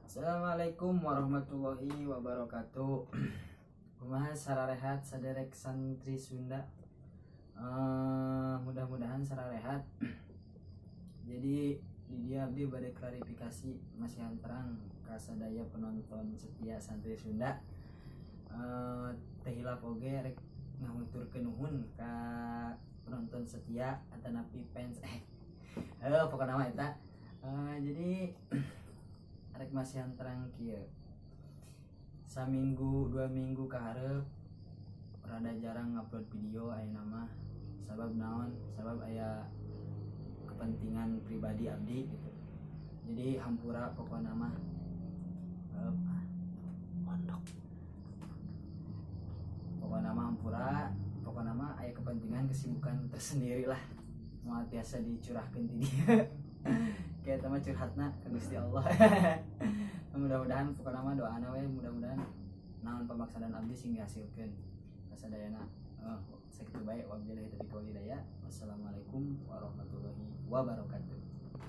Assalamualaikum warahmatullahi wabarakatuh. Kumaha sararehat, saderek santri Sunda? Mudah-mudahan sararehat. Jadi di dieu abdi bade klarifikasi, masihan terang ka sadaya penonton setia santri Sunda. Teu hilap oge rek ngahaturkeun nuhun ka penonton setia atanapi fans, pokokna mah eta. Jadi rek masihan terang kieu, saminggu 2 minggu kaharep rada jarang ngupload video ayeuna mah. Sabab naon? Sabab aya kepentingan pribadi abdi gitu. Jadi hampura pokokna mah. Mondok pokokna mah, hampura pokokna mah, aya kepentingan, kesibukan tersendiri lah, moal tiasa dicurahkeun ti dieu. Kayak mah curhatna ke Gusti Allah. Mudah-mudahan, pokokna mah doana we, mudah-mudahan naon pamaksadan abdi sing dihasilkeun kasadayana. Oh, sakitu bae. Wabillahi taufiq wal hidayah. Wassalamualaikum warahmatullahi wabarakatuh.